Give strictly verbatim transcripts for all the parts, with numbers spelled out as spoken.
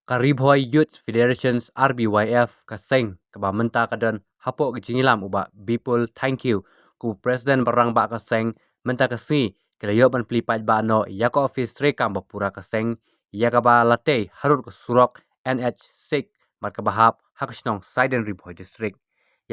Ka Ri Bhoi Youth Federations, R B Y F, ka seng kaba mynta ka don hapoh ka jingïalam u Bah Bipul Thangkhiew kum u President ba rangbah ka seng, mynta ka sngi ki la ïoh ban plie paidbah noh ïa ka office treikam ba pura ka seng, ïa kaba la tei harud ka surok N H six, bad kaba hap ha ka shnong Saiden, Ri Bhoi District.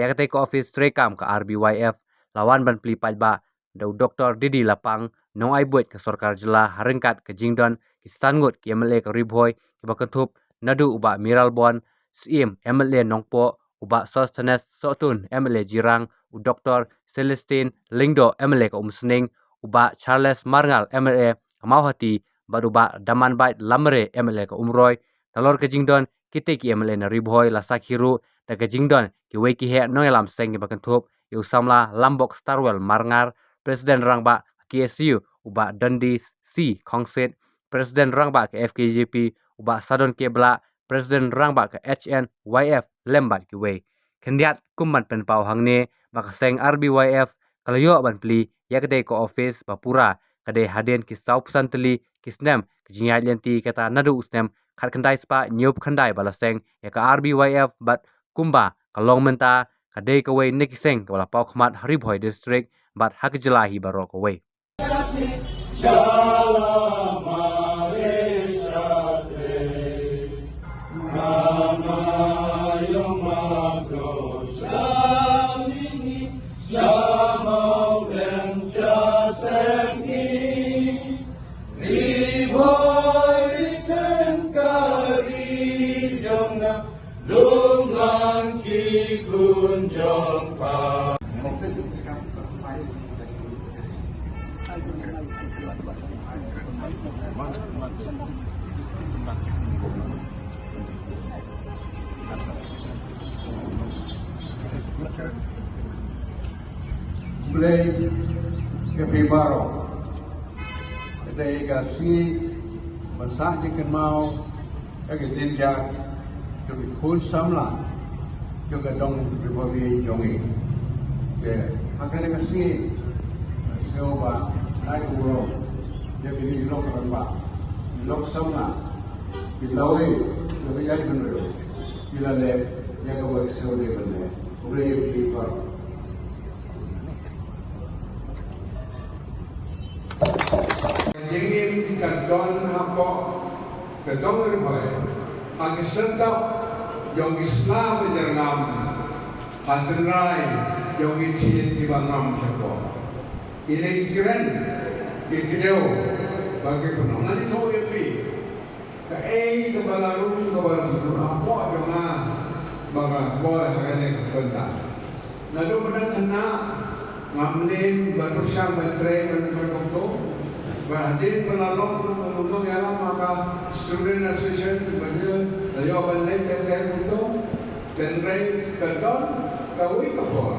Ïa katei ka office treikam ka R B Y F la wan ban plie paidbah da u Doktor D D Lapang, nongai buit ka sorkar jylla, ha ryngkat ka jingdon ki san ngut ki M L A ka Ri Bhoi kiba kynthup naduh u Bah Mayralborn Syiem, M L A Nongpoh, u Bah Sosthenes Sohtun, M L A Jirang, u Doktor Celestine Lyngdoh, M L A ka Umsning, u Bah Charles Marngar, M L A ka Mawhati, bad u Bah Damanbait Lamare, M L A ka Umroi. Nalor ka jingdon kitei ki M L A na Ri Bhoi la sakhi ruh da ka jingdon kiwei ki heh nongïalam seng kiba kynthup ïa u samla Lambok Starwell Marngar, President rangbah ka K S U u Bah Dundee C Khongsit, President rangbah ka F K J P u Bah Sadon K Blah, President rangbah ka H N Y F, lem bad kiwei. Khyndiat kum ban pynpaw hangne ba ka seng R B Y F ka la ïoh ban plie ïa katei ka office ba pura ka dei hadien ki sawphew san tylli ki snem ka jingïaid lynti, kata naduh u snem khatkhyndai spah hynñiewphew khyndai ba la seng ïa ka R B Y F, bad kumba ka long mynta ka dei kawei na ki seng kaba la paw khmat ha Ri Bhoi District bad ha ka jylla hi baroh kawei. Blei ïa phi baroh. Ka dei ka sngi ban sah jingkynmaw ïa ka jingdon jong ki khun samla jong ka dong Ri Bhoi jong ngi. Te ha kane ka sngi, sngew ba ai u burom ïa kine ki lok rangbah, ki lok samla, ki lawei jong ka jaitbynriew, ki la leh ïa kaba ki sngew dei ban leh. Khublei ïa phi baroh. Jingim ka don hapoh ka dong Ri Bhoi ha ka syrtap jong ki sla ba jyrngam, ha tynrai jong ki thied kiba ngam shapoh. Ki dei ki kren ki kdew ba ki pynlong. Ngan ïathuh ïa phi kaei kaba la rung, kaba la rung hapoh jong nga ba nga poi ha kane ka bynta. Naduh ba dang khynnah ngam leh ban pyrshang ban trei ban pynlong kumto. Ba hadien ba la long nongïalam ha ka Student Association ba la ïoh ban leit trei kumto. Hynrei ka don kawei ka por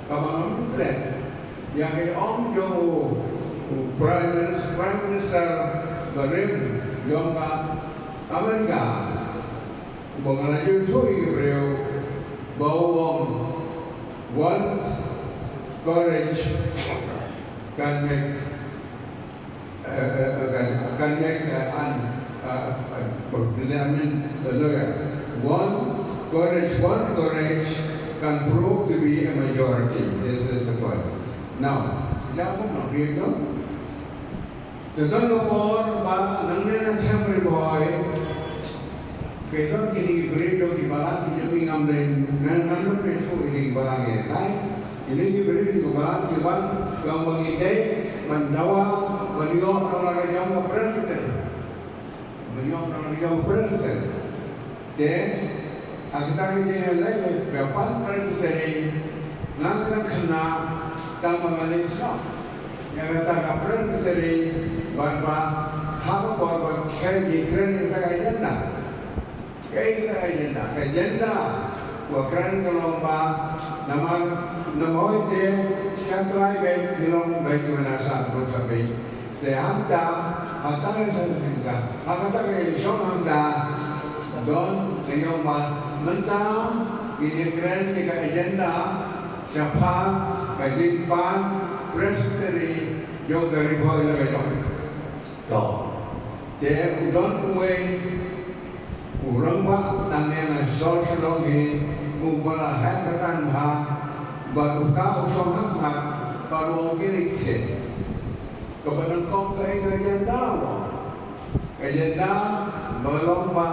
kaba ngam leh ïa ka ong jong u Prime Minister, Prime Minister barim jong ka America. Ba nga la ïathuh ïa ki briew ba u ong, one courage can make, uh, uh, uh, can, can make, uh, an, uh, uh, I mean, the lawyer. One courage, one courage can prove to be a majority. This is the point. Now, ïa ka nongrim. Te don ka por ba nangne na shnong Ri Bhoi ki don kine ki briew ki balang ki jong ngi, ngam dei ngan ngan nang pynthut ïa ki balang ïa kai. Kine ki briew ki balang ki wan, ki wan ban ïadei ban dawa ban ïoh na la ka jong ka Presbytery. Ban ïoh na la ka jong ka Presbytery. Te ha kata ka jingïaleh, ka ban Presbytery, nga nga khynnah tang ba nga leit sngap ïa kata ka Presbytery, bad ba ha ka por ba kren, ki kren ïa kata ka agenda. Kaei kata ka agenda? Ka agenda ba kren ka long ba namar, namar te sha trai beit ki long beit ki wan sa, sa beit. Te hangta, hangta ka seng hangta, hangta ka seng hangta, don ka ïong ba mynta ngi ïa kren ïa ka agenda shaphang ka jingpang Presbytery jong ka Ri Bhoi la ka jong. To, te u don uwei U rangbah tang ïa na sor Shillong hi, u ba la heh ka tang ha, bad uta u shong ha khmat, bad u ong kine ki sien. Kaba nyngkong ka ïa ka agenda u ong. Agenda ba long ba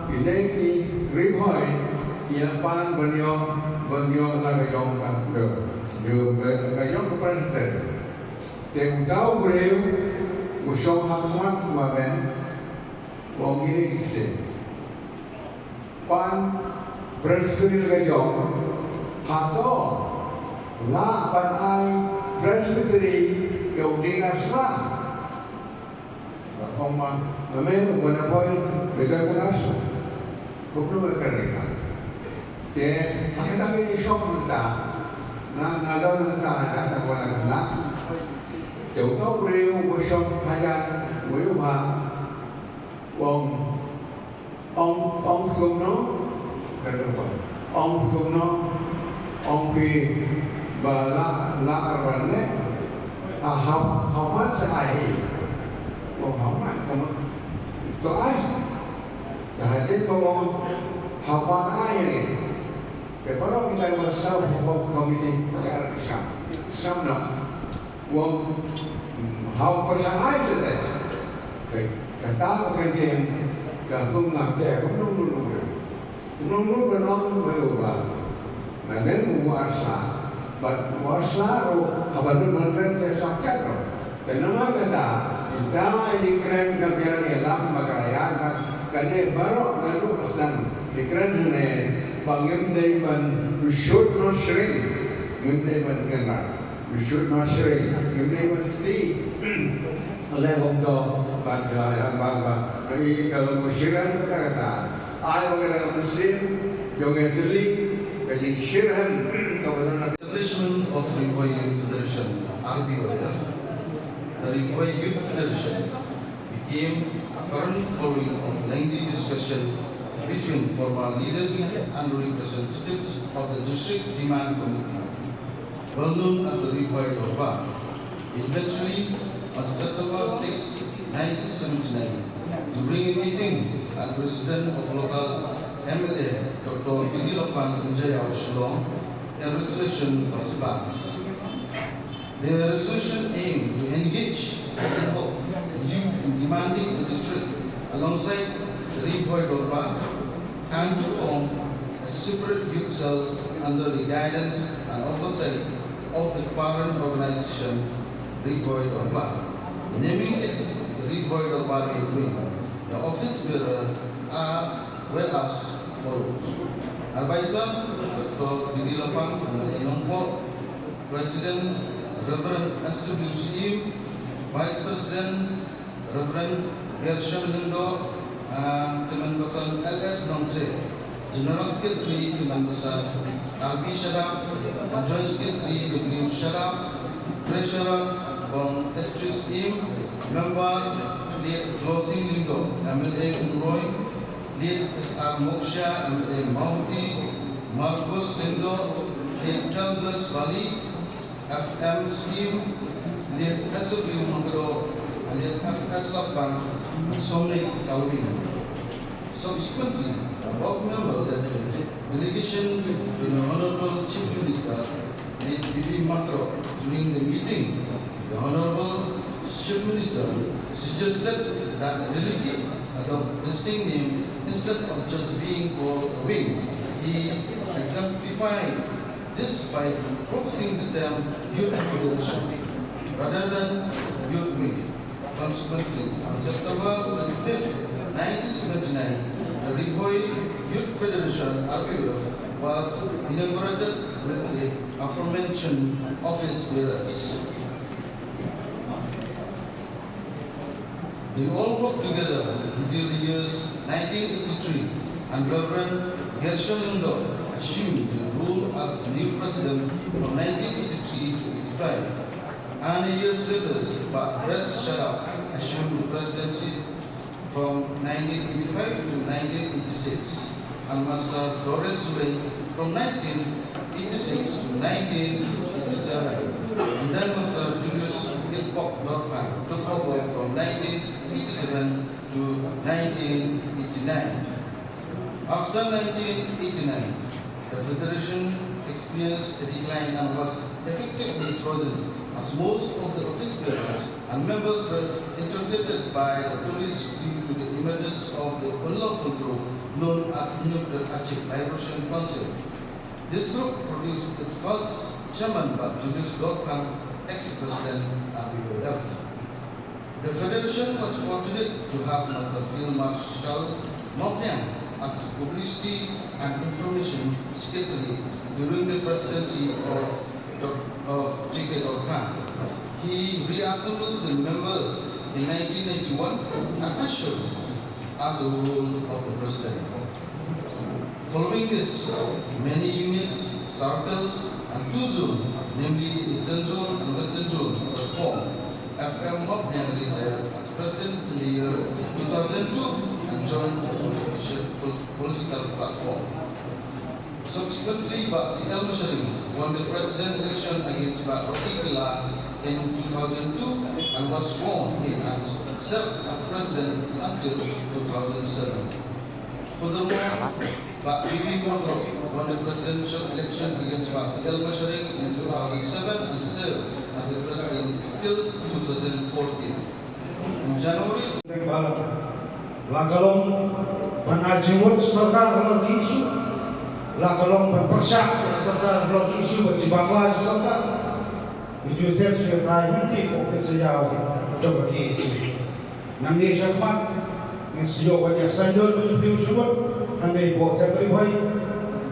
kine ki Ri Bhoi ki ïa pan ban ïoh, ban ïoh la ka jong ka, ka, ka, ka jong ka Presbytery. Te uta u briew u shong ha khmat u ba wan, u ong kine ki sien. Pan Presbytery ka jong, hato lah ban ai Presbytery ïa u Ding Asla? Ba ong ma, ma me u ban appoint Brigadier Asla. Kumno me kren ïa ka? Te ha kata ka ïa shong mynta, na, na don mynta ha kata ka wan na. Te uta u briew u shong hajan u ïa u ha, u ong, Ong, ong phi kumno? Kata ba. Ong phi kumno? Ong phi ba la, la ar ban leh. Ah, how, how much ai? Ong how much? How much? To ai. Dah hadien ba ong how much ai? Te baroh kita ba sa ba committee ka sa. Sa na. Wong, mm, hau pyrshang ai te te. Te kata ka ktien ka hung ngam te, nung nung nung. Nung nung nung nung nung ba. Nga ne ngu arsa. Bad ngu arsa ro, haba nung nung nung te sa kat ro. Te namar kata, kita ini kren ka biar ïalam ba ka raya ka, kane baroh naduh ka sdang. Ini kren hane, ba ngim dei ban, we should not shrink. Ngim dei ban kynrad. We should not shrink. Ngim dei ban sih. Leh kumto, bad ka, ba, ba, ba, i ka long ka shiran kata kata. Ai ba ka long ka mynsiem jong ka jylliew, ka jingshitrhem kaba don. Establishment of Ri Bhoi Youth Federation, R B Y F. The Ri Bhoi Youth Federation became apparent following of lengthy discussion between former leaders and representatives of the District Demand Committee, well known as the Ri Bhoi Dorbar. Eventually, on September sixth, nineteen seventy-nine, during a meeting at President of Local M L A Doctor Giri Lapang Injayao Shillong, a resolution was passed. The resolution aimed to engage and involve youth in demanding a district alongside the Ri Bhoi Dorbar and to form a separate youth cell under the guidance and oversight of the parent organization, Ri Bhoi Dorbar, naming it the Ri Bhoi Dorbar Youth Wing. The office bearer are were as follows. Advisor, Doctor Didi Lapang, M L A Nongpoh, President, Reverend S W Syiem, Vice President, Reverend Gershon Lyngdoh, uh, Kyrmenpyrshah L S Nongtse, General Secretary Kyrmenpyrshah R B Shadap, and Joint Secretary W Shadap, Treasurer Bong S T Syiem, Member Late Glossing Lyngdoh, M L A Umroi, Late S R Moksha, M L A Mawhati, Marcus Lyngdoh, Late Kalbas Bali, F M Syiem, Late S W Mangkdoh, and Late F S Lapang, and Somnek Kalwin. Subsequently, the above member led the delegation to the Honorable Chief Minister, Late B B Makro. During the meeting, the Honorable Chief Minister suggested that the delegate adopt the distinct name instead of just being called a wing. He exemplified this by proposing the term youth federation rather than youth wing. Consequently, on September twenty-fifth, nineteen seventy-nine, the Ri Bhoi Youth Federation, R B Y F, was inaugurated with the aforementioned office bearers. They all worked together until the years nineteen eighty-three, and Reverend Gershon Lyngdoh assumed the role as the new president from nineteen eighty-three to eighty-five. And years later, Bah Pres Shadap assumed the presidency from nineteen eighty-five to nineteen eighty-six, and Master Doris Surin from nineteen eighty-six to nineteen eighty-seven, and then Master Julius Gitpok Dorpan took over from nineteen eighty-seven to nineteen eighty-nine. After nineteen eighty-nine, the Federation experienced a decline and was effectively frozen, as most of the office bearers and members were interrogated by the police due to the emergence of the unlawful group known as Hynñiewtrep Achiv Liberation Council. This group produced its first chairman, Bah Julius Dorphang, ex-president R B Y F. The Federation was fortunate to have Master Field Marshal Mawkniang as Publicity and Information Secretary during the presidency of, of J K Dorphang. He reassembled the members in nineteen ninety-one and assumed as the role of the president. Following this, many units, circles, and two zones, namely the Eastern Zone and Western Zone, were formed. F M Mawkniang retired as president in the year two thousand two and joined the political, political platform. Subsequently, Bah C L Masharing won the president election against Bah Roti Kylla in two thousand two and was sworn in and served as president until two thousand seven. Furthermore, Bah B B Magrok won the presidential election against Bah C L Masharing in two thousand seven and served as the president till two thousand fourteen. In January, Seng Balang, la ka long ban ai jingmut sorkar halor ki issue, la ka long ban pyrshah sorkar halor ki issue, ban jubab la sorkar. Ngi ju them ju thai hynti ko office jaw jong ka K S U. Nangne shakhmat ngin shu ïoh ban ïa saiñdur ban ïa plie jingmut, nangne pok them ri bhai.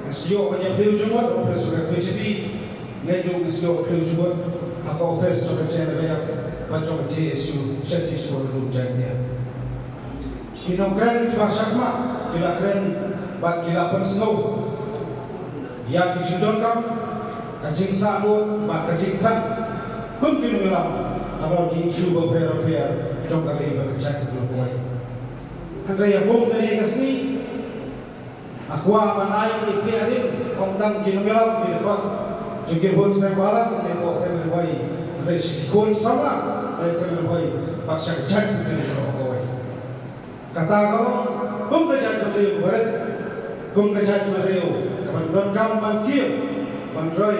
Ngin shu ïoh ban ïa plie jingmut office ka B J P. Ngin ïoh ngin shu ïoh plie jingmut ha ka office jong ka J N F F bad jong ka J S U sha ki shu rum Jaintia. Ki nongkren kiba shakhmat ki la kren bad ki la pynsngew ïa ki jingdonkam, ka jingsahnud bad ka jingthrang kum ki nongïalam halor ki issue bapher bapher jong ka ri bad ka jaitbynriew kawei. Hynrei ïa kum kane ka sngi nga kwah ban ai ïa phi hadien, ym tang ki nongïalam ki dkhot jong ki khun seng bhalang ne pok them ri wei, hynrei sha ki khun samla ne them ri wei bad sha ka jaitbynriew kawei. Kata ka long kum ka jaitbynriew barit, kum ka jaitbynriew kaban donkam ban kiew, ban roi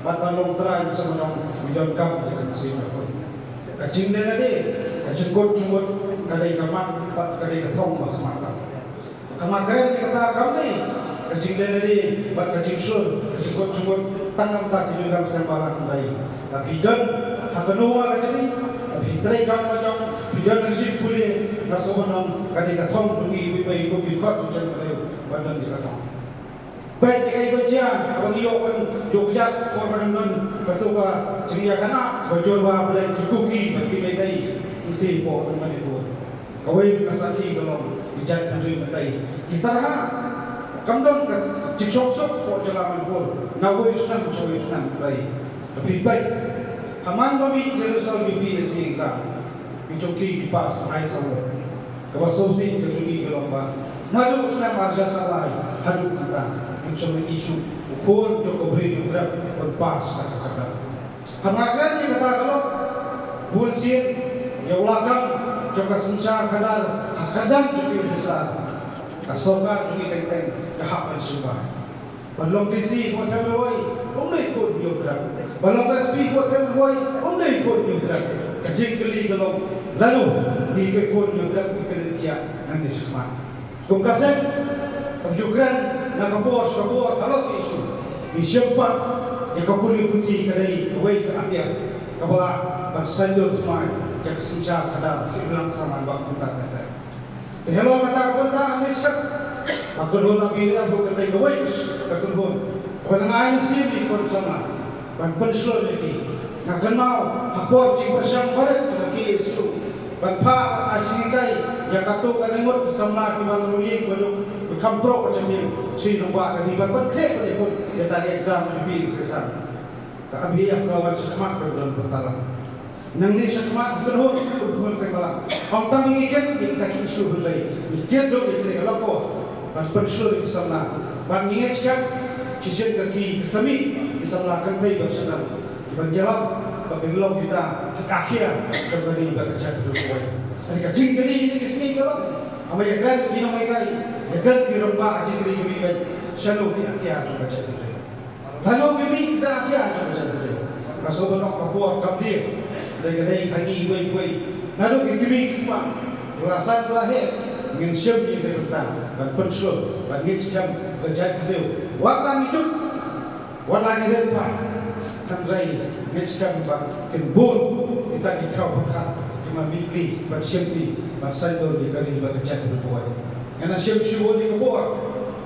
bad ban long trai, sa ban long ngi donkam ïa ka mynsiem ka khun. Ka jingdei lade, ka jingkut jingmut ka dei ka mat bad ka dei ka thong ba khmat tam. Haba kren ïa kata kam dei ka jingdei lade bad ka jingshlur, ka jingkut jingmut tang namar ki nongïalam seng bhalang, hynrei lada phi don ha kano ka jingim, lada phi trei kam la jong, phi don ha ka jingpule, nga sngewbha ban ong ka dei ka thong jong ngi iwei pa iwei kum ki dkhot jong ka jaitbynriew ban don ïa ka thong. Peit ïa kaei ba jia haba ngi ïoh ban ïoh kjat por ba ngi don kato ka jingïakhana ba jur ba ha pdeng ki Kuki bad ki Meitei, ngi thei hapoh Manipur. Kawei ka sakhi ka long ki jaitbynriew Meitei ki tyrha, kam don ka jingshongsuk hapoh jylla Manipur na uwei u snem sha uwei u snem. Hynrei lada phi peit ha man ba mih ka result U P S C exam, ki jong ki ki pass high sawdong. Kaba sngewsih ka jong ngi ka long ba naduh u snem ar hajar khatlai haduh mynta ngim shym la issue u khun jong ka Bri Hynñiewtrep ban pass sa ka kyrdan. Haba nga kren ïa kata ka long bunsien ïa u lakam jong ka synshar khadar ha kyrdan jong ki officer, ka sorkar jong ngi teng teng ka hap ban sngewbha. Ban long D C hapoh Them Ri Bhoi um dei khun Hynñiewtrep. Ban long S P hapoh Them Ri Bhoi um dei khun Hynñiewtrep. Ka jingkylli ka long, lano ngi ki khun Hynñiewtrep ngi kynriah nangne shakhmat? Kum ka seng kaba ju kren na ka bor sha ka bor halor ki issue, ngi sngewbha ïa ka pule puthi ka dei kawei ka atiar kaba lah ban saiñdur thymmai ïa ka synshar khadar ka imlang ka sahlang ba kumta ka seng. Te halor kata ka bynta hangne sha ka kynhun, la phi ïohi ruh ka dei kawei ka kynhun kaba nang ai mynsiem ïa ki khun samla ban pynshlur ïa ki. Nga kynmaw ha por jingpyrshang barit jong ka K S U ban phah ban ai jinghikai ïa kato ka ri ngut ki samla kiba la ïeng ba duk, ba kham proh ka jingim, shu ïa nongbah ka dei ban pynkhreh ban ïakhun ïa kata ka exam, U P S C exam. Ka B F ka la wan shakhmat ban don pyntalang. Nangne shakhmat ha kynhun, kum kynhun seng bhalang, ym tang ngi kit ïa kita ki issue hynrei ngi kit ruh ïa kane ka longkor ban pynshlur ïa ki samla. Bad ngi ngeit skhem shisien ka sngi ka sa mih ki samla kynthei bad shynrang kiban ïalap bad ban long kita ki akhiar jong ka ri bad ka jaitbynriew kawei. Hynrei ka jingkylli kine ki sngi ka long, haba ïakren ki nonghikai, Ïa ka ki rangbah jingkylli ki mih bad shano ki ïa ki ïa jong ka jaitbynriew. Lano ki mih ki ïa ki ïa jong ka jaitbynriew. Ka sngewbha noh ka por kam dei. Dei ka dei ka ngi wei wei. Lano ki ki mih ki ma. La san la he. Ngin shem ngi dei bynta. Ban pynshlur. Ban ngin shem ka jaitbynriew. Wat la ngi duk. Wat la ngi ren pat, hynrei ngin skhem ba kin bun kita ki khraw pyrkhat ki ma mih pli ban shim ti ban saiñdur ïa ka ri bad ka jaitbynriew. Ngan ïa shim shuh ïa ka bor.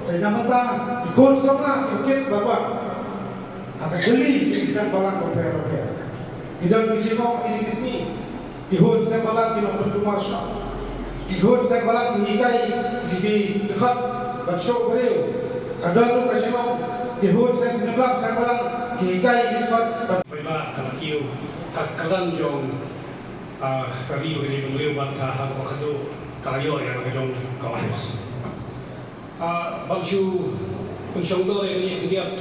Te namar ta ki khun samla ki kit ba ba ha ka jylliew ki seng balang bapher bapher. Ki don ki jingong ïa ki sngi. Ki hun seng balang ki nongpynkulmar shop. Ki hun seng balang ki hikai ki, ki dkhot ban shoh briew. Ka don ruh ka jingong ki hun seng, ki nongpynkulmar seng balang ki hikai ki dkhot ban. Pynbha ka la kiew ha ka kyrdan jong, ah, ka ri bad ka jaitbynriew bad ha, ha kaba khadduh ka la ïoh ïa ka jong ka office. Ah, ban shu pynshong dor ïa kane ka khyndiat.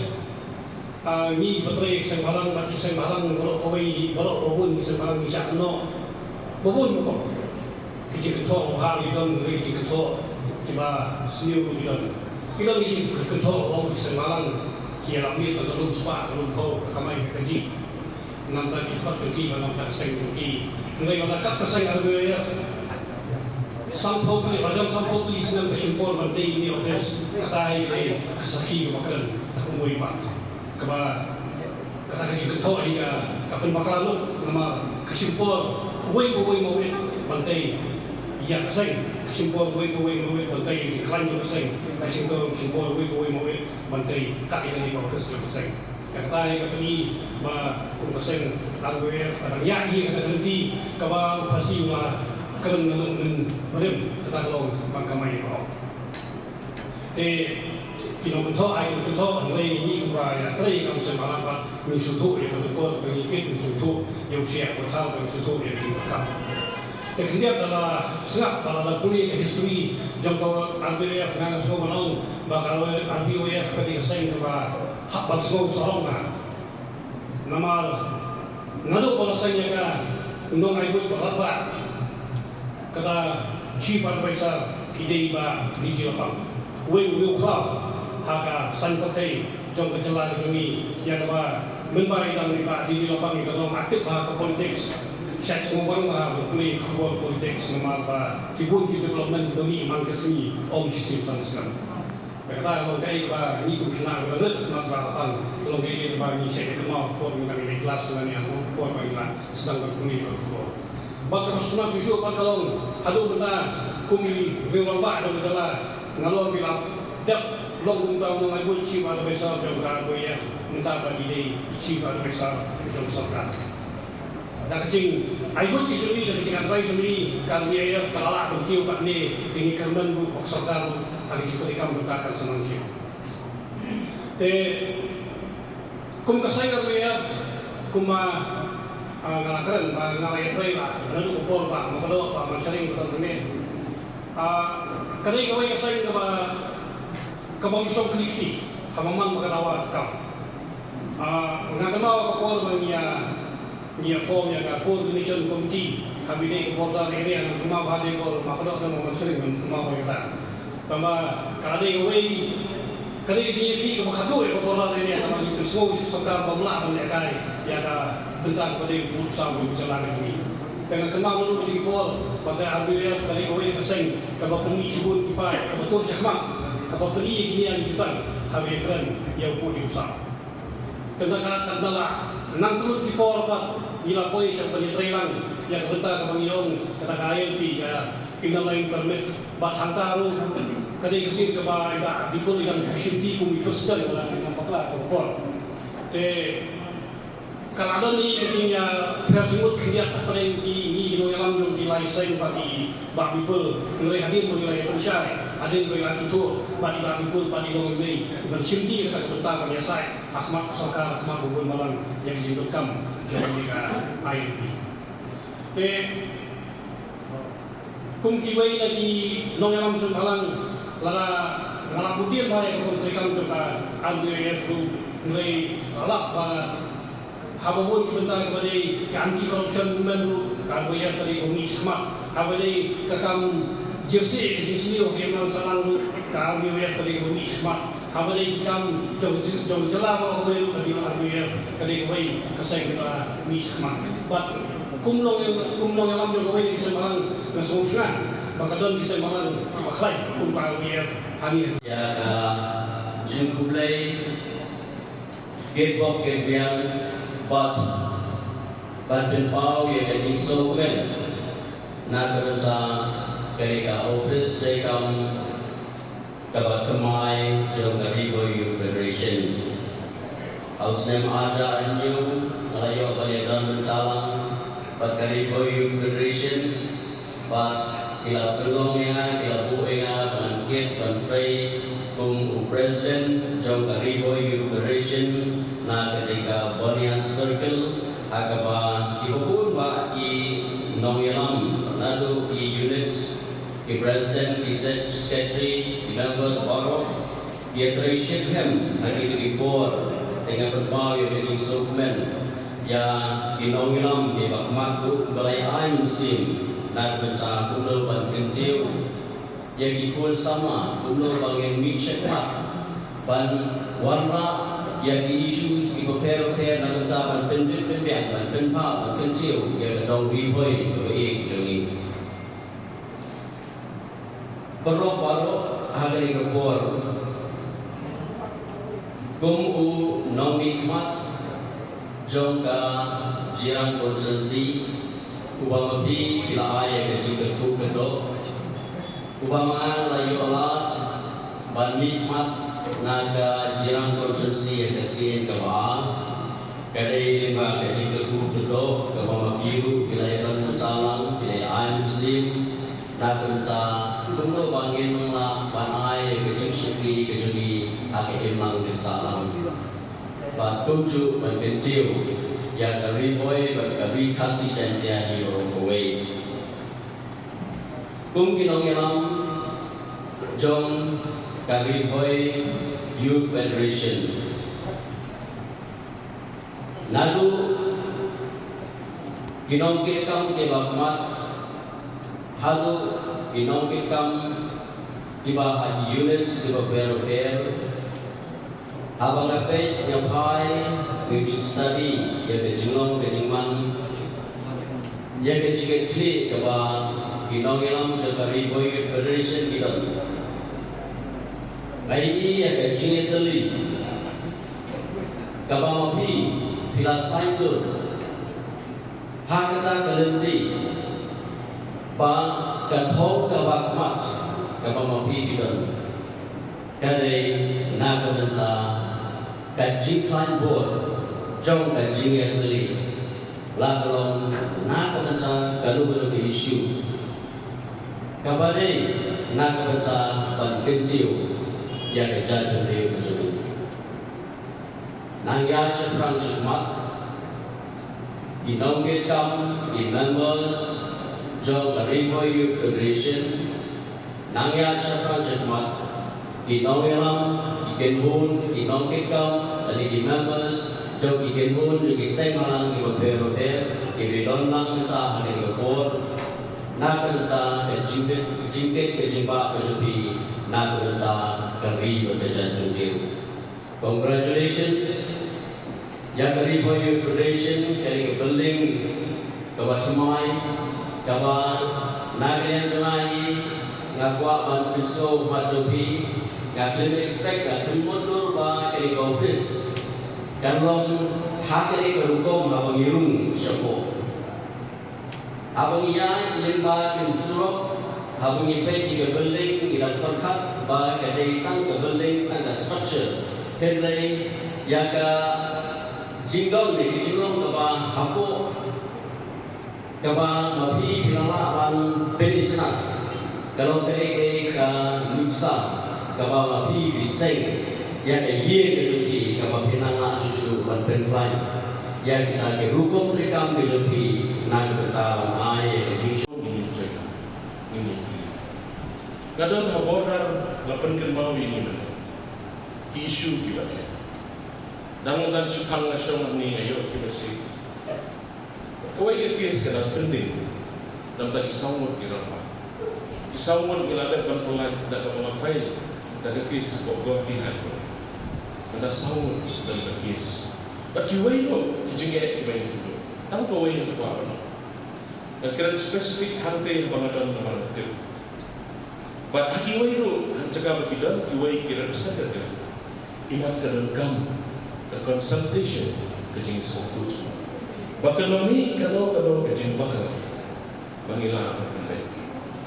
Ah, ngi ba trei seng bhalang bad ki seng bhalang baroh kawei, baroh babun ki seng bhalang ngi shah kynnoh. Babun rukom. Ki jingkynthoh ba bha ki don, ki jingkynthoh kiba sniew ki don. Ki don ki jingkynthoh ba ki seng bhalang ki ïa lap miet tang ka lum spah, ka lum phew, ka kamai ka kajih. Namar ki dkhot jong ki, namar ka seng jong ki. Hynrei lada kat ka seng R B Y F, sanphew tylli, la jan sanphew tylli snem ka shim por ban dei ine i office, kata hi ka dei ka sakhi kaba kren, kaba kumwei pat. Kaba, kata ka jingkynthoh hi ka, ka pynbakla lut, namar ka shim por uwei pa uwei mawei ban dei ïa ka seng, ka shim por uwei pa uwei mawei ban dei ïa ka jingkhlaiñ jong ka seng, ka shim por, shim por uwei pa uwei mawei ban dei kat ïa kane ka office jong ka seng. Kata ka pynpaw ba kum ka seng R B Y F ka dang ïa hi kata ka lynti kaba u Khasi u la kren na nong mynbarim, kata ka long ban kamai ïa ka hok. Te ki nongkynthoh ai ki kynthoh, hynrei ngi kumba ïa trei kam seng bhalang pat ngi sngewthuh ïa ka lyngkot, ngi kit ngi sngewthuh ïa u syiar u thaw, ngi sngewthuh ïa ka jingdonkam. Te khyndiat da la sngap, da la pule ka history jong ka R B Y F, nga nga sngew ban ong ba ka R B Y F ka dei ka seng kaba hap ban sngew sarong nga. Namar naduh ba la seng ïa ka, u nongai buit ba radbah, kata chief advisor i dei i Bah D D Lapang. Uwei u riewkhraw ha ka saiñ pyrthei jong ka jylla ka jong ngi, ïa kaba mynba i dang i Bah D D Lapang i dang long active ha ka politics, shait sngewbang bha ban pule ka khubor politics namar ba ki bun ki development kiba mih man ka sngi ym shisien san snem. Te kata ka long kaei kaba ngi kum khynnah kiba rit ha khmat Bah Lapang, ka long kaei kaba ngi shait ïa kynmaw ka por ngi dang ïaleit klas lane ha ka por ba ngi la sdang ban pule ka khubor. Bad kaba sngewtynnat shuh shuh pat ka long haduh mynta kum i riew rangbah jong ka jylla nalor ba i la dep long kumta u nongai buit chief advisor jong ka R B Y F, mynta pat i dei i chief advisor jong ka sorkar. Da ka jingai buit ka jong i, da ka jingadvice jong i, ka R B Y F ka la lah ban kiew katne, te ngi kyrmen ruh ba ka sorkar ruh ha ka jingpynkam jong ka kan sa nang kiew. Te kum ka seng R B Y F, kumba, ah, nga la kren ba nga la ïatrei ba naduh ka por ba Myrdoh, ba Mansharing, ba Don Ryneh. Ah, ka dei kawei ka seng kaba, kaba ngi shong khlieh khlieh haba man ba ka dawa ka kam. Ah, nga kynmaw ka por ba ngi ïa Ngi ïa form ïa ka coordination committee ha ba ïadei ka border area, ngan kynmaw ba ha dei ka Mawkyrwat, Mawmansring, ngan kynmaw ba ïa kata. Tangba ka dei kawei, ka dei ka jingïakhih kaba khadduh ïa ka border area, tangba ngi pynsngew sha ka sorkar ba ym lah ban lehkai ïa ka bynta kaba dei ka pud saw ka jylla ka jong ngi. Te nga kynmaw naduh kine ki por ba ka R B Y F ka dei kawei ka seng kaba pynmih shibun ki paid, kaba tur shakhmat, kaba pyni ïa kine ki jutang ha ba ïakren ïa u pud ïa u saw. Kynta ka, kynta la nang tylli ki por pat ngi la poi sha ban ïatrei lang ïa ka bynta kaba ngi ong kata ka I L P, ka Inner Line Permit, bad hangta ruh ka dei ka sien kaba i Bah Bipul i dang shu shim ti kum i president, la nang bakla ka por. Te ka la don i ka jingïapher jingmut khyndiat hapdeng ki, ngi ki nongïalam jong ki lai seng bad i Bah Bipul, hynrei hadien ba ngi la ïapynshai, hadien ba ngi la sngewthuh bad i Bah Bipul bad i long i mei ban shim ti kata ka bynta ban ïasaid ha khmat ka sorkar, ha khmat u bun balang ïa ka jingdonkam jong ka I L P. Te kum kiwei na ki nongïalam seng bhalang, lada nga la bud dien bha ïa ka rukom treikam jong ka R B Y F ruh, hynrei la lap ba haba bun ki bynta kaba dei ka anti corruption movement ruh ka R B Y F ka dei kaba mih shakhmat. Haba dei ka kam Jingsih, jingsih, okay, man salang ka R B Y F ka dei kaba mih shakhmat. Haba dei ki kam jong, jong jylla ba kawei ruh ka dei R B Y F ka dei kawei ka seng kaba mih shakhmat. Bad kum nong, kum nongïalam jong kawei ki seng balang nga sngewsynei ba ka don ki seng balang kaba khlaiñ kum ka R B Y F hangne. Ïa ka jingkhublei, kit bok kit biang, bad ban pynpaw ïa ka jingsngewkmen na ka bynta kane ka office treikam kaba thymmai jong ka Ri Bhoi Youth Federation. Ha u snem arhajar hynñiew nga la ïoh ban ïadon bynta lang bad ka Ri Bhoi Youth Federation, bad ki la pynlong ïa nga, ki la buh ïa nga ban kit ban trei kum u president jong ka Ri Bhoi Youth Federation na ka dei ka Bonian Circle, ha kaba ki bun bah ki nongïalam naduh ki unit, ki president, ki sec-, secretary, ki members baroh, ïa trei shiphem ha kito ki por, te nga pynpaw ïa ka jingsngewkmen ïa ki nongïalam kiba khmat ruh ba la ai mynsiem na ka bynta kumno ban kyntiew ïa ki khun samla, kumno ba ngin mih shakhmat ban wanrah ïa ki issues kiba pher bapher na ka bynta ban pynbit pynbiang, ban pynpaw, ban kyntiew ïa ka dong Ri Bhoi kaba ïeit jong ngi. Baroh baroh ha kane ka por, kum u nongmihkhmat jong ka Jirang Constituency, uba ma phi phi la ai ïa ka jingkyrkhu kyrdoh, uba ma nga la ïoh lad ban mihkhmat na ka Jirang Constituency ïa ka sien kaba ar. Ka dei lyngba ka jingkyrkhu kyrdoh kaba ma phi ruh phi la ïadon bynta lang, phi la ai mynsiem na ka bynta kumno ba ngin nang lah ban ai ka jingshakri ka jong ngi ha ka imlang ka sahlang, bad kumjuh ban kyntiew ïa ka Ri Bhoi bad ka Ri Khasi Jaiñtia hi baroh kawei. Kum ki nongïalam jong ka Ri Bhoi Youth Federation, naduh ki nongkitkam kiba khmat haduh ki nongkitkam kiba ha ki units kiba pher bapher, haba nga peit nga phai, nga ju study ïa ka jinglong ka jingman, ïa ka jingkitkhlieh kaba ki nongïalam jong ka Ri Bhoi Youth Federation ki don, nga ïohi ïa ka jingïatylli kaba ma phi phi la saiñdur ha kata ka lynti, ba ka thong kaba khmat kaba ma phi phi don, ka dei na ka bynta ka jingkhlaiñ bor jong ka jingïatylli, la ka long na ka bynta kano kano ka issue kaba dei na ka bynta ban kyntiew ïa ka jaitbynriew ka jong ngi. Nang ïaid shaphrang shakhmat, ki nongkitkam, ki members jong ka Ri Bhoi Youth Federation, nang ïaid shaphrang shakhmat, ki nongïalam, ki kynhun, ki nongkitkam, lane ki members jong ki kynhun jong ki seng balang kiba pher bapher kiba don lang mynta ha kane ka por, na ka bynta ka jingkit, jingkit ka jingbah ka jong phi na ka bynta ka ri bad ka jaitbynriew. Congratulations ïa ka Ri Bhoi Youth Federation, kane ka building kaba thymmai, kaba na ka liang jong nga hi nga kwah ban pynsngew ha jong phi, nga khlem expect, nga khlem mutdur ba kane ka office kan long ha kane ka rukom haba ngi rung shapoh. Haba ngi ïaid lyngba ki surok, haba ngi peit ïa ka building, ngi dang pyrkhat ba ka dei tang ka building, tang ka structure. Hynrei ïa ka jingdon ne ka jinglong kaba hapoh, kaba ma phi phi la lah ban pynïasoh, ka long kaei kaei ka nuksa kaba ma phi phi seng ïa ka ïing ka jong phi, kaba phi nang lah shuh shuh ban pynkhlaiñ ïa kita ki rukom treikam ka jong phi na ka bynta ban ai ïa ka jingshoh. Ngin ïa trei, ngin ïa trei. Nga don ha border, la pynkynmaw ïa ngi mynta ki issue kiba eh. Dang, dang shu khang nga shong hangne, nga ïoh kiba shi. Kawei ka case ka dang pending. Namar ki saw ngut ki rangbah. Ki Saw ngut ngi la dep ban pynlait da kaba la file da ka case ha Guwahati High Court. Mynta saw ngut don ka case. Bad kiwei ruh ki jingeh kiba ngi pynduh. Tang kawei nga kwah ban ong. Nga kren specific hangtei haba nga don namar nga tip. Bad ha kiwei ruh, ha jaka ba ki don kiwei ki representative, imat ka donkam ka consultation, ka jingsngewthuh jingmut. Ba kan ym mih kano kano ka jingbakla ba ngi lah ban pynleit.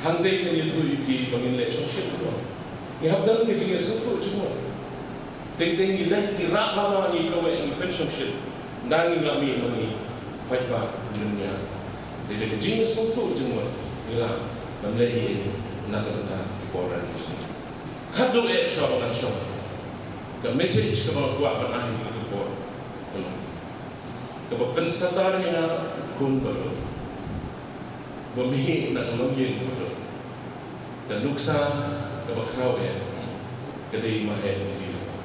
Hangtei ngan ïathuh ïa phi ba ngin leit shongshit kumno. Ngi hap don ka jingsngewthuh jingmut. Teng teng ngi leit ngi rah lama ngi kawei ngi pynshongshit. Nda ngi lah mih ma ngi paidbah ngi ïa. Dei da ka jingsngewthuh jingmut ngi lah ban leh ïa na ka bynta ki por rangi jong ngi. Khatduh eh shuwa ba ngan shong, ka message kaba nga kwah ban ai ha kane ka por ka long kaba pynsatar ïa nga, khun ba lut, ba mih na ka longïing ba lut. Ka nuksa kaba khraw eh ka dei ma heh Didi Hapoh.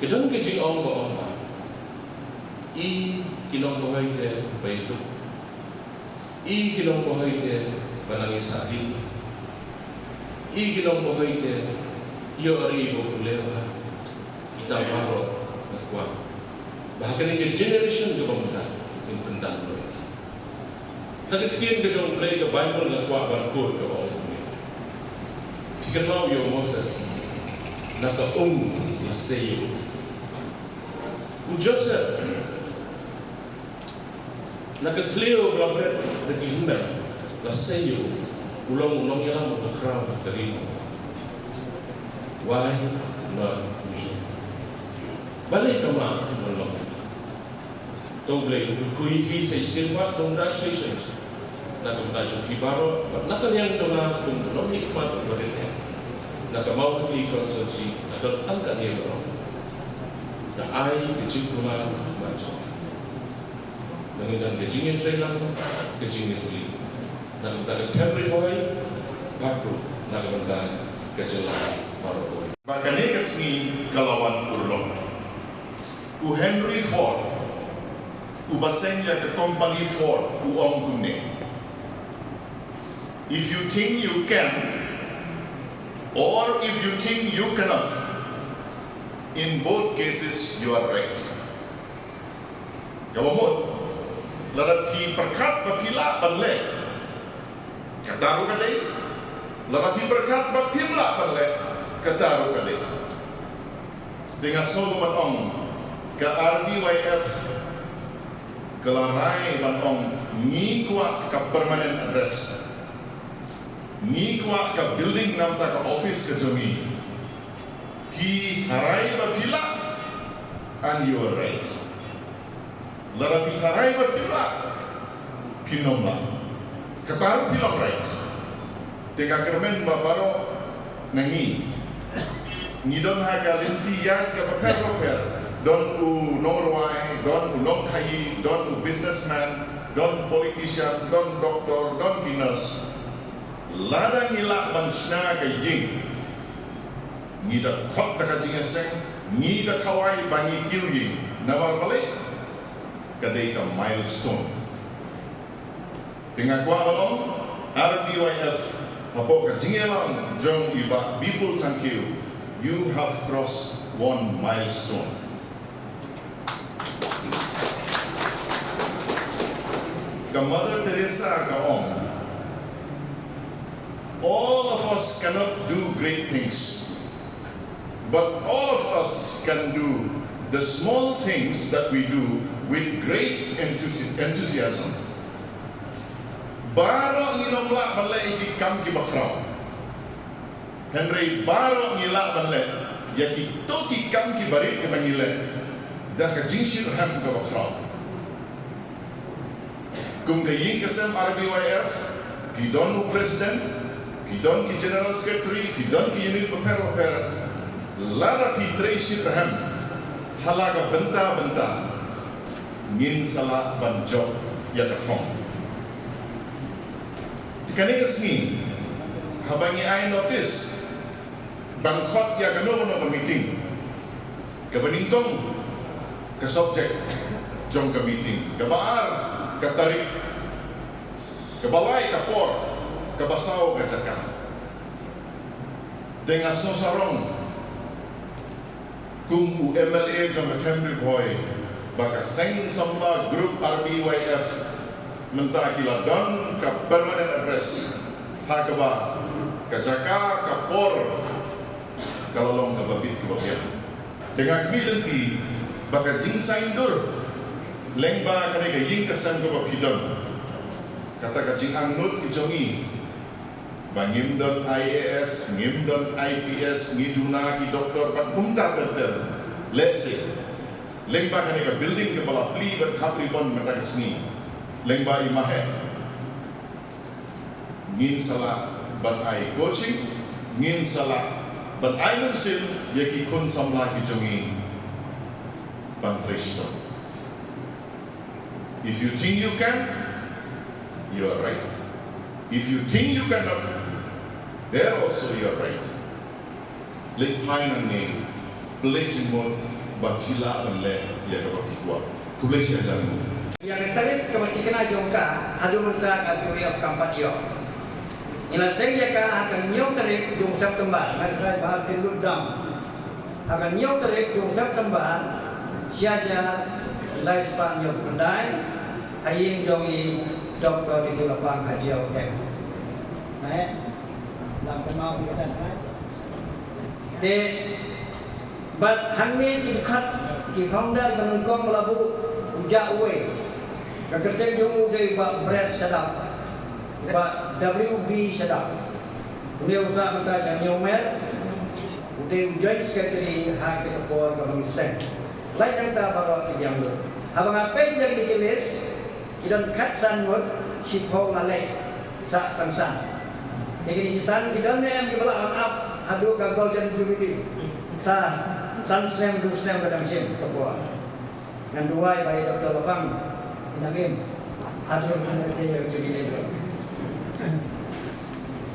Ka don ka jingong ba ong ba, i ki nongbahoi te ba ïaduk, i ki nongbahoi te ba nang ïasaid, i ki nongbahoi te ïoh ri ba pule bha. Kita baroh nga kwah ba ha kane ka generation kaba mynta ngin pyndang noh ïa ki. Na ka ktien ka jong U Blei ka Baibl nga kwah ban quote kaba ong kumne. Phi kynmaw ïa u Moses, na ka um la sei ïa u. U Joseph, na ka thliew ba la bret da ki hynmen la sei ïa u. U long u nongïalam uba khraw ha ka ri. Why not me? Balei kam lah ban long ïa nga? To U Blei un kyrkhu ïa phi sa shisien pat, congratulations na ka bynta jong phi baroh bad na ka liang jong nga kum u nongmihkhmat uba rit eh na ka Mawhati constituency, nga don tang katne ban ong. Nga ai ka jingkular ha khmat jong nga. Nangta don ka jingïatreilang, ka jingïatylli na ka bynta ka Them Ri Bhoi bad ruh na ka bynta ka jylla baroh kawei. Ba kane ka sngi ka la wan urlong. U Henry Ford, uba seng ïa ka kompani Ford, u ong kumne: "If you think you can, or if you think you cannot, in both cases you are right." Kaba mut, lada phi pyrkhat ba phi lah ban leh, kata ruh ka dei. Lada phi pyrkhat ba phim lah ban leh, kata ruh ka dei. Te nga sngew ban ong, ka R B Y F ka la rai ban ong, ngi kwah ka permanent address. Ngi kwah ka building namar ka office ka jong ngi. Phi tharai ba phi lah, and you are right. Lada phi tharai ba phi lah, phin ym lah. Kata ruh phi long right. Te nga kyrmen ba baroh na ngi ngi don ha ka lynti ïaid kaba pher bapher. Don u nongrwai, don u nongkhaii, don u businessman, don politician, don doktor, don ki nurse. Lada ngi lah ban shna ka ïing, ngi da khot da ka jingïaseng, ngi da khawai ba ngi kiew ïing. Namar balei? Ka dei ka milestone. Te nga kwah ban ong, R B Y F, hapoh ka jingïalang jong i Bah Bipul Thangkhiew, you have crossed one milestone. Ka Mother Teresa ka ong, "All of us cannot do great things, but all of us can do the small things that we do with great enthusi-, enthusiasm." Baroh ngin ym lah ban leh ïa ki kam kiba khraw. Hynrei baroh ngi lah ban leh ïa kito ki kam kiba rit kiba ngi leh da ka jingshitrhem kaba khraw. Kum ka ïing ka sem R B Y F, ki don u president, ki don ki general secretary, ki don ki unit bapher bapher. Lada phi trei shitrhem ha la ka bynta bynta, ngin sa lah ban jop ïa ka thong. Te kane ka sngi, haba ngi ai notice ban khot ïa kano kano ka meeting, kaba nyngkong ka subject jong ka meeting, kaba ar ka tarik, kaba lai ka por, ka Pasaw ka jaka. Te nga sngewsarong kum u M L A jong ka Them Ri Bhoi ba ka seng samla group R B Y F mynta ki la don ka permanent address, ha kaba ka jaka ka por ka la long kaba bit kaba biang. Te nga khmih lynti ba ka jingsaindur lyngba kane ka ïing ka sem kaba phi don, kata ka jingangnud ki jong ngi, ba ngim don I A S, ngim don I P S, ngi duna ki doktor bad kumta ter ter. Let's say lyngba kane ka building kaba la plie bad khap ribbon mynta ka sngi, lyngba i Maheh, ngin sa lah ban ai coaching, ngin sa lah ban ai mynsiem ïa ki khun samla ki jong ngi ban trei shitom. If you think you can, you are right. If you think you cannot, there also you are right. Leit phai nangne, pynleit jingmut ba phi lah ban leh ïa kaba phi kwah. Khublei shibun. Ïa ka tarik kaba thikna jong ka haduh mynta ka dei ïa kam pat ïoh. Ngi la seng ïa ka ha ka hynñiew tarik jong September, nga trai ba phi lut dam. Ha ka hynñiew tarik jong September, shi hajar khyndai spah hynñiewphew khyndai, ha ïing jong i Doktor Ditulapang ha Jiaw Keng. Nai, lam kynmaw ki kata, nai. Te bad hangne ki dkhot ki founder ba nyngkong ba la buh u jah uwei. Ka kyrteng jong u dei Bah Bres Shadap, Bah W B Shadap. Une u sah mynta sha New Mer. U dei u joint secretary ha kane ka por kaba ngi seng. Lait nangta baroh ki biang lut. Haba nga peit ïa kine ki list, ki don khatsan ngut, shiphew la leit sah tang san. Te kine ki san ki don ne em kiba lah ban ap haduh ka Golden Jubilee. Sa san snem, hynriew snem ka dang shim ka por. Ngan duwai ba i Doktor Lapang i nang im haduh hynriew taïew Jubilee.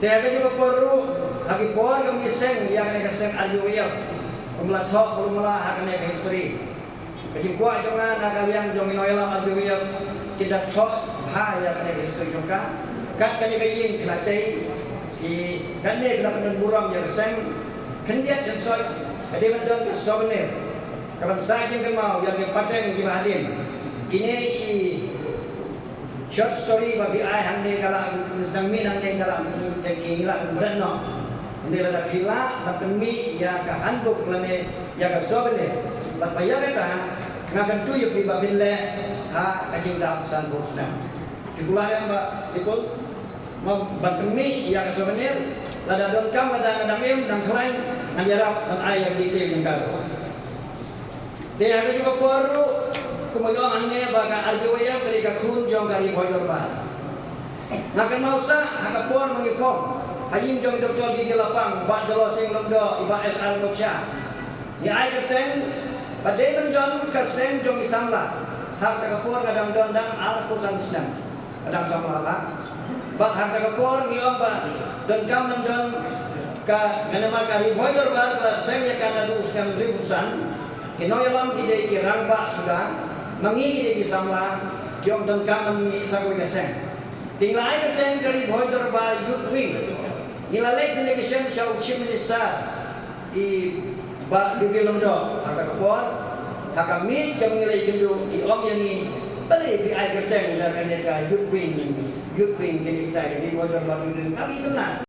Te ha ka jong ka por ruh, ha ki por ka ngi seng ïa kane ka seng R B Y F, kum la thoh kumla ha kane ka history. Ka jingkwah jong nga na ka liang jong i nongïalam R B Y F, ki da thoh bha ïa kane ka history jong ka. Kat kane ka ïing ki la tei, ki, kane ki la pyndon burom ïa ka seng. Khyndiat khynsoit ka dei ban don ka souvenir, kaban sa jingkynmaw ïa ki pateng kiba hadien. Ine i short story ba phi ai hangne ka la dang mih nangne ka la mih, te ki la bret noh. Ynda lada phi lah ban pynmih ïa ka handbook lane ïa ka souvenir, bad ba ïa kata nga kyntu ïa phi ba phin leh ha ka jingdap sanphew snem. Phi kular ïa nga ba Ipul, ban pynmih ïa ka souvenir, lada donkam, lada nga dang im, dang khlaiñ, ngan ïarap ban ai ïa ka detail jong ka ruh. Te ha ka jong ka por ruh, kumba ong hangne ba ka R B Y F ka dei ka khun jong ka Ri Bhoi Dorbar. Nga kynmaw sah ha ka por ma ngi phong ha ïing jong i Doktor D D Lapang, Bah Jolo Singh Lyngdoh, i Bah S R Noksha. Ngi ai kyrteng ba dei ban don ka seng jong i samla. Ha kata ka por nga dang don dang arphew san snem. Ka dang samla bha. Bad ha kata ka por ngi ong ba donkam ban don ka, namar ka Ri Bhoi Dorbar ka la seng ïa ka naduh u snem hynriewphew san. Ki nongïalam ki dei ki rangbah suda, ma ngi ki dei ki samla, ki ong donkam ban mih sa kawei ka seng. Te ngi la ai kyrteng ka Ri Bhoi Dorbar Youth Wing. Ngi la leit delegation sha u Chief Minister, i Bah W B Lyngdoh, ha kata ka por, ha ka miet kaba ngi la ïakynduh, i ong ïa ngi, balei phi ai kyrteng da kane ka Youth Wing, Youth Wing, kane kita, kane ka Ri Bhoi Dorbar Youth Wing, kaba itynnad.